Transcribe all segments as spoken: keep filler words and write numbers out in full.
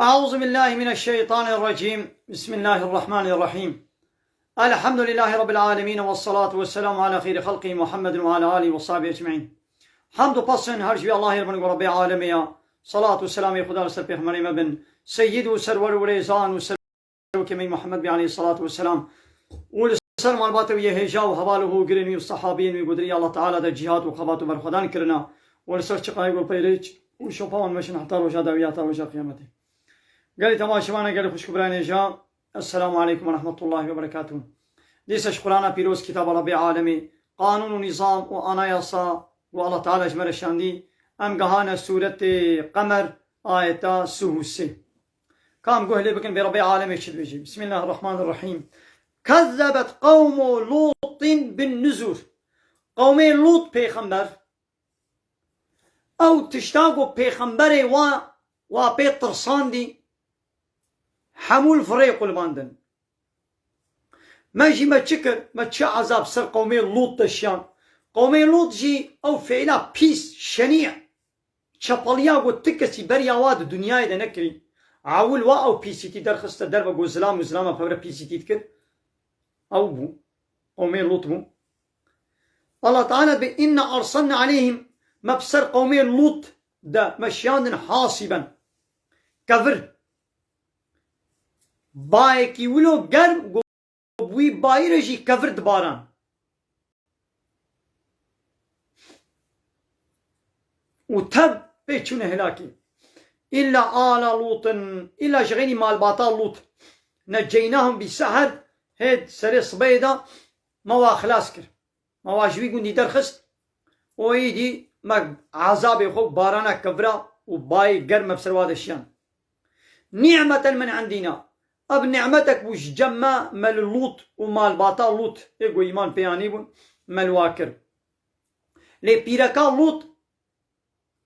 أعوذ بالله من الشيطان الرجيم. بسم الله الرحمن الرحيم. الحمد لله رب العالمين، والصلاة والسلام على خير خلقه محمد وعلى آله وصحبه أجمعين. Hamd û spas her ji Allahê re bin, ku Rabbê alemê ya. Salat û selamê Xuda li ser pêxemberê me bin, seyyid û serwer û rêzan û serokê me Muhammed bê aleyhissalatu vesselam. Û li ser malbatê wî yê hêja û heval û hogirên wî û sehabiyên wî ku di rêya Allah Teala de cîhad û xebat û berxwedan kirina û li ser çiqayê ku peyreç û şopa wan meşin heta roja dawî ya, heta roja qiyametê. Gelî temaşevana, gelî xwişk û birayên hêja, Esselamu aleykum ve rahmetullahi ve berekatuhu. Dîsa ji Qur'ana Pîroz, kitaba Rabbê alemê, qanûn û nîzam û anayasa ku Allah Teala ji me re şandî, em gehane sûretê Qemer, ayeta sih û sê. Kam guh lê bikin, bê Rabbê alemê çi dibêjî. Bismillahirrahmanirrahîm. Kezzebet qewmu Lûtin bin nuzur. Qewmê Lût pêxember, ew tişta ku pêxemberê wa, wa pê tirsandî, hemû li virê qulbandin. Me jî me çi kir? Me çi ezab ser qewmê Lût de şiyan? Qewmê Lût jî ew fiîla pîs, şenî, çepeliya ku ti kesî beriya wa di dinyayê de nekirî. Ewil wa ew pîsîtî derxiste derve, ku zilam û zilama pevre pîsîtî dikir. Ew bû. Qewmê Lût bû. Allah Teala dibê, "Inna arsalna aleyhim", me bi ser qewmê Lût de me şiyandin hasîben. Kevir. Bayekî wilo germ, ku bi wî bayî re jî kevir dibaran. Û tev pê çûne hilakî. Îlla ala Lûtin, îlla ji xeynî malbata Lût. Necceynahum bi seher, hêt serê sibeyê de me wa xilas kir. Me wa ji wî gundî derxist û êdî me ezabê xwe barana kevira û bayê germ me bi ser wa de şiyan. Nî'meten min indîna. Ev nî'metek bû ji cem me, me li Lût û malbata Lût, ê ku îman pê anîbûn, me li wa kir. Lê pîreka Lût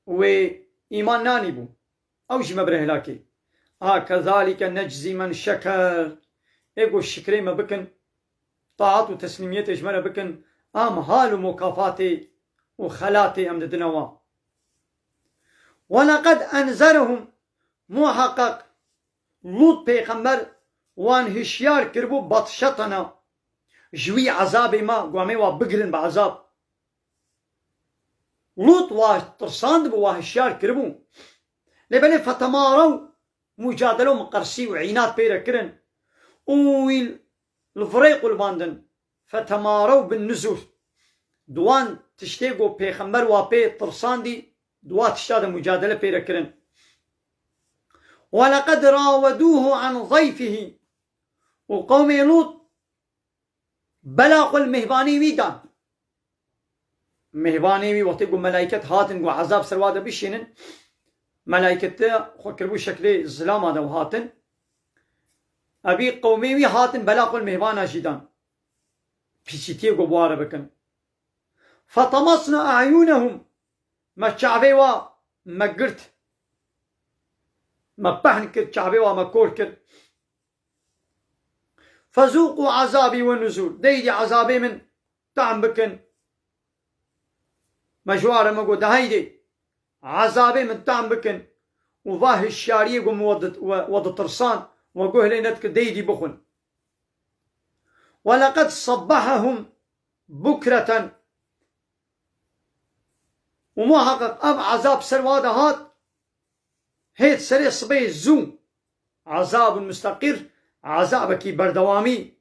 wê îman nanîbû. Ew jî me bire hilakê. A kezalike neczî men şeker. Ê ku şikrê me bikin, taat û teslîmiyetê ji me re bikin, em hal û mukafatê û xelatê em didine wa. Welaqad enzerehum, muheqeq Lût pêxember wan hişyar kiribû, batşetena, ji wî ezabê me, ku em ê wa bigirin bi ezab. Lût wa tirsandibû, wa hişyar kiribû. Lê belê fetemarew, mucadele û miqersî û înat pê re kirin û wî li virê qulbandin. Fetemarew bin nuzur. Di wan tiştê ku pêxember wa pê tirsandî, di wa tişta de mucadele pê re kirin. Welaqad raweduhu an zayfihi. Û qewmê Lût bela xwe li mêhvanê wî dan. Mêhvanê wî, wextê ku melaiket hatin ku ezab ser wa de bişînin, melaiket de xwe kiribû şeklê zilama de û hatin. Evî qewmê wî hatin bela xwe li mêhvana jî dan. Pîsîtiyê ku bi wa re bikin. Fetamasna e'yunehum. Me çavê wa me girt. Me pehn kir, çavê wa me kor kir. Fezûqû ezabî ve nuzûr. Deydî ezabê min tehm bikin. Me ji wa re me got, de heydê, ezabê min tehm bikin û va hişyariyê ku min we di-, we, we ditirsan, we guh lê nedikir, deydî bixwin. Welaqad sabbahahum bukreten. Û muheqeq ev ezab ser wa de hat, hêt serê sibê zû. Ezabun mustaqir, ezabekî berdewamî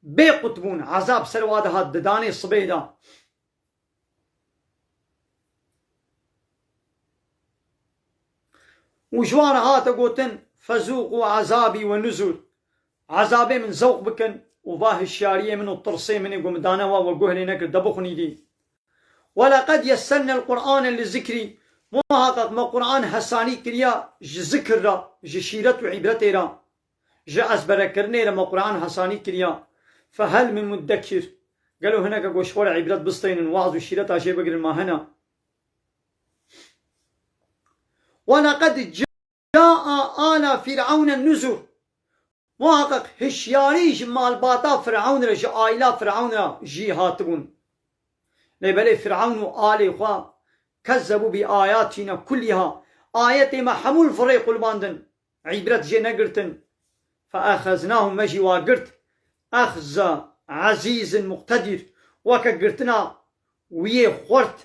bê qut bûn, ezab ser wa de hat didanê sibê de. Û ji wan re hate gotin, fezûqû ezabî ve nuzûr. Ezabê min zewq bikin û va hişyariyê min û tirsê min ê ku min dane wa we guh lê nekir, de bixwinî dî. Welaqad yessernel Qur'ane li zikrî. Muheqeq me Qur'an hesanî kiriya ji zikir re, ji şîret û îbretê re, ji ezberekirinê re me Qur'an hesanî kiriya. Fehel min muddekir. Gelo hineke ku ji xwe re îbret bisteynin, waz û şîreta jê bigirin, ma hene? Welaqad caa ala Fir'ewne nuzur. Muheqeq hişyarî ji malbata Fir'ewn re, ji aîla Fir'ewn re jî hatibûn. Lê belê Fir'ewn û alê xwe kezzebû bi ayatina kulliha. Ayetê me hemû li virê qulbandin. îbret jê negirtin. Feexeznahum, me jî wa girt. Exza ezîzin muqtedir, weke girtina wî yê xwert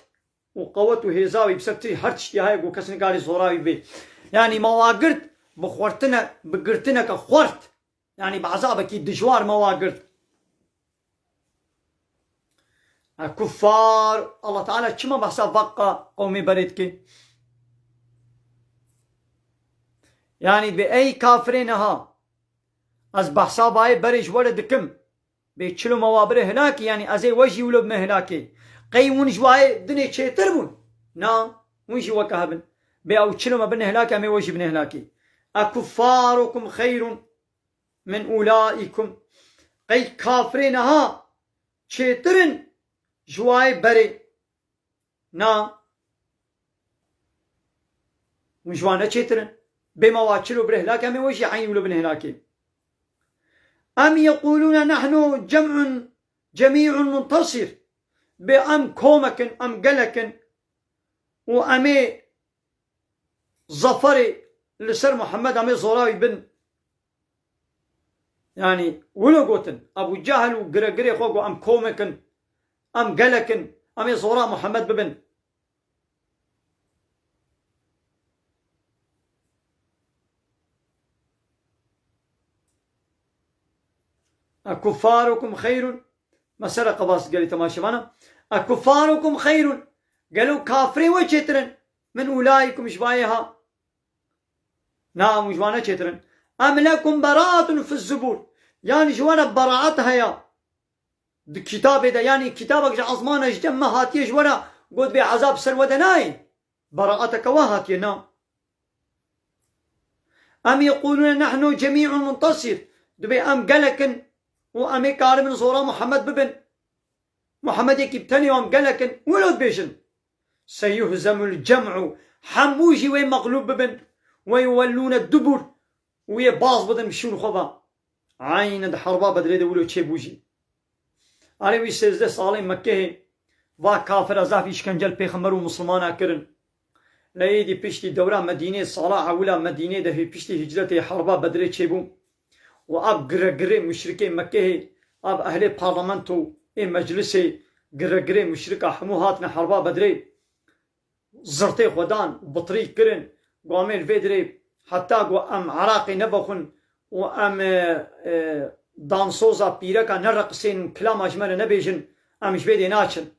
û qewet û hêza wî bi ser tiştî her tiştî heye ku kes nikarî zora wî bê. Yanî me wa girt bi xwertine, bi girtineke xwert. Yanî bi ezabekî dijwar me wa girt. E kuffar, Allah Teala çima behsa veqa qewmê berê dike? Yanî dibê ey kafirê niha, ez behsa vayê berê ji we re dikim. Bê çilo me wa bire hilakê, yanî ez ê we jî wilo bime hilakê. Qey hûn ji wayê dinê çêtir bûn? Na, hûn jî weke hebin. Bê ew çilo me bine hilakê, em ê we jî bine hilakê. Ekuffarukum xeyrun min ulaikum. Qey kafirê niha çêtir in ji wayê berê? Na. Hûn ji wan ne çêtir in. Bê me wa çilo bire hilakê, em ê we jî eynî wilo bine hilakê. Em yequlûne nehnu cem'un cemî'un muntasir. Bê em komek in, em gelek in û em ê zaferê li ser Muhammed, em ê zora wî bin. Yanî wilo gotin, Ebû Cehl û giregirê xwe got, em komek in, em gelek in, em ê zora Muhammed bibin. Ekuffarukum xeyrun. Mesela qebas gelî temaşevana. Ekuffarukum xeyrun. Gelo kafirê we çêtir in? Min ulaikum, ji vayê ha. Na, hûn ji wan ne çêtir in. Em lekum beraatun fi zubur. Yan ji we re beraat heye. Di kitabê de, yanî kitabek ji ezmana ji cem me hatiye ji we re, got bê ezab ser we de nayê. Beraateke we hatiye, na. Em yequlûne nehnu cemî'un muntasir. Dibê em gelek in û em ê karibin zora Muhammed bibin. Muhammedekî bi tenê wan gelek in, wilo dibêjin. Seyuhzemul cem'u, hemû jî wê mexlûb bibin. Ve yuwellûne dubur, û yê baz bidin bi şûn xwe ve. Eynî di herba Bedrê de wilo çêbû jî. Erê wî sêzdeh salên Mekkehê va kafira zaf îşkence li pêxember û misilmana kirin. Lê êdî piştî dewra Medînê, sala ewila Medînê de hê piştî hicretê herba Bedrê çêbû. Û ev giregirê muşrikê Mekkehê, ev ehlê parlamento ê meclisê, giregirê muşrika hemû hatine herba Bedrê. Zirtê xwe dan, bitirî kirin, got em ê li vê dirê heta got em eraqê nevexwin û em, e, e, dansoza pîreka nereqisên û kilama ji me re nebêjin, em ji vê dê naçin.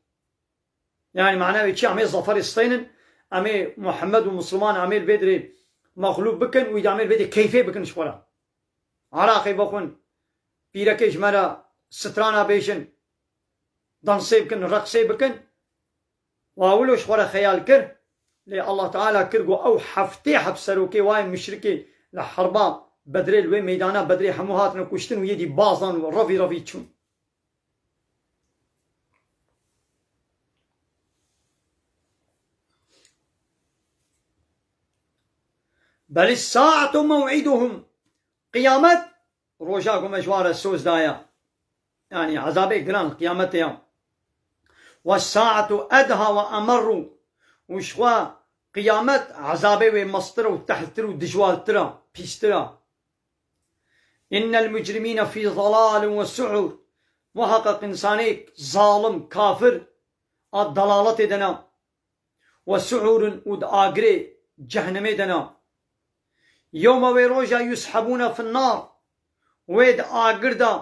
Yanî mana wê çi? Em ê zaferê steynin, em ê Muhammed û Misliman em ê li vê dirê mexlûb bikin û îdî em ê li vê dê keyfê bikin ji xwe re. Eraqê vexwin, pîrekê ji me re strana bêjin, dansê bikin, reqsê bikin. Wa wilo ji xwe re xeyal kir, lê Allah Teala kir got ew heftê heb serokê wayê muşrikê li herba Bedrê, li wê meydana Bedrê hemû hatine kuştin û yê dî baz dan û revî revî çûn. Bel sa'atu mew'iduhum. Qiyamet roja ku me ji wan re soz daye. Yanî ezabê giran qiyametê ya. Ve sa'atu edha ve emerru. Û ji xwe qiyamet ezabê wê mestir û tehltir û dijwaltir a, pîstir a. Innel mujrimîne fî zelalin ve su'ur. Muheqeq însanê zalim, kafir a delaletê de ne. Ve su'urin û di agirê cehnemê de ne. Yewme wê roja yushebûne fin nar. Wê di agir de,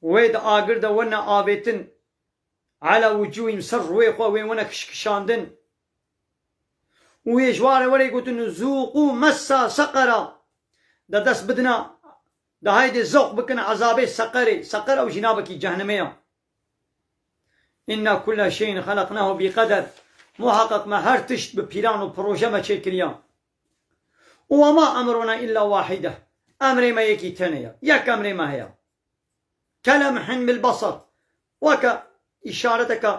wê di agir de wene avêtin. Ala wucuhim ser rûyê xwe wê wene kişkişandin. Û yê ji wan re were gotin, "Zûqû messa seqera." De dest bidina, de haydê zewq bikin ezabê seqerê. Seqer ew jî navekî cehnemê ya. "Inna kulla şeyin xelaqnahu bi qeder." Muheqeq me her tişt bi pîlan û proje me çêkiriya. "Û wema emruna illa wahide." Emrê me yekî tenê ya. Yek emrê me heye. Kelemhin bil basar. Weke îşareteke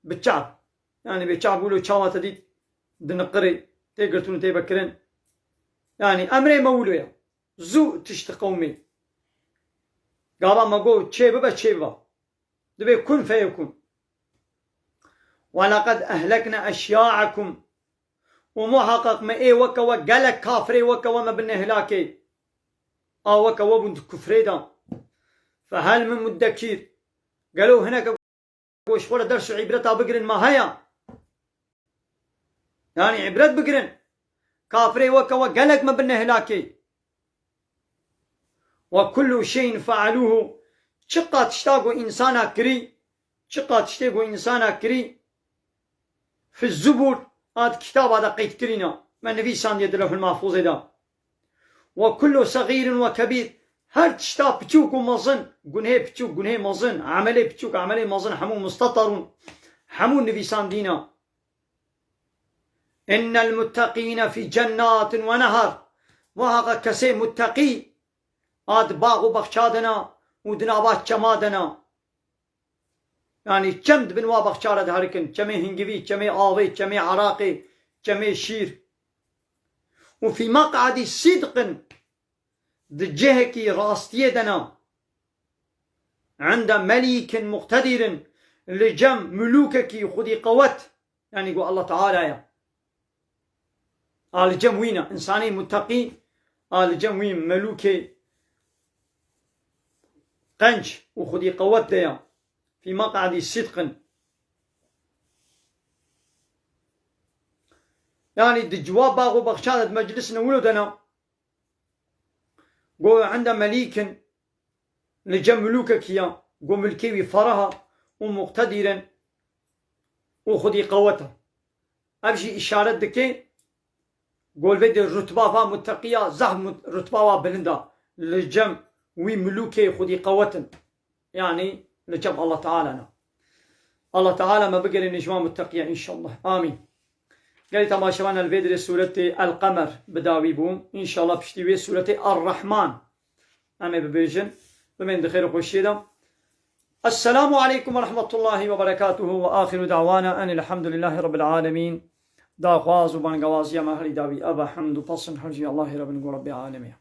bi çav. Yanî bê çav wilo çawa te dît, diniqirê, tê girtin û tê vekirin. Yanî emrê me wilo ye. Zû tişt qewmê. Gava me got çê bibe, çê bibe. Dibê kun feyekun. Ve leqed ehlekne eşya'ekum. û muheqeq me ê weke we gelek kafirê weke we me bin hilakê. A weke we bûn di kufrê de. Fehel min muddekîr. Gelo hineke ku ji xwe re ders û îbreta bigirin ma heye? Yanî îbret bigirin. Kafirê weke we gelek me bin hilakê. Ve kullu şeyin fealûhu. Çiqa tişta ku însana kirî, çiqa tiştê ku însana kirî, fi zubur, a di kitaba de qeyd kirîne. Me nivîsandiye di Lewhul Mahfûzê de. Ve kullu segîrin ve kebîr. Her tişta piçûk û mezin, gunhê piçûk, gunhê mezin, emelê piçûk, emelê mezin, hemû musteterûn, hemû nivîsandîne. Innel mutteqîne fî cennatin ve nehar. Muheqeq kesê mutteqî a di bax û baxça de ne û di nava çema de ne. Yanî çem di bin wa baxça re diherikin. Çemê hingivî, çemê avê, çemê eraqê, çemê şîr. Û fî meq'edî sidqin, di cihekî rastiyê de ne. Ende melîkin muqtedirin, li cem milûkekî xwedî qewet. Yanî ku Allah Teala ye. A li cem wî ne. Însanê mutteqî a li cem wî melûkê qenc û xwedî qewet de ye. Fî meq'edî sidqin. Yanî di ciwa bax û baxça de, di meclisine wilo de ne. Go ende melîkin, li cem milûkekî ya, go milkê wî ferah e û muqtedîr in û xwedî qewet e. Ev jî îşaret dike, go li vê de rutba va mutteqiya zehf mut-, rutba wa bilind e, li cem wî milûkê xwedî qewet in. Yanî li cem Allah Teala ne. Allah Teala me bigerîne ji wan mutteqiya înşallah. Amîn. Gelî temaşevan, li vê dirê sûretê El Qemer bi dawî bû. Înşallah piştî wê sûretê Er Rehman em ê bibêjin. Bimên di xêr û xweşiyê de. Esselamu aleykum ve rahmetullahi ve berekatuhu ve axiru da'wana enil hamdülillahi rabbil alemin. Daxwaz û bangewaziya me herî dawî ev e, hemd û pesn her jî Allahê re bin, go Rebbê alemê.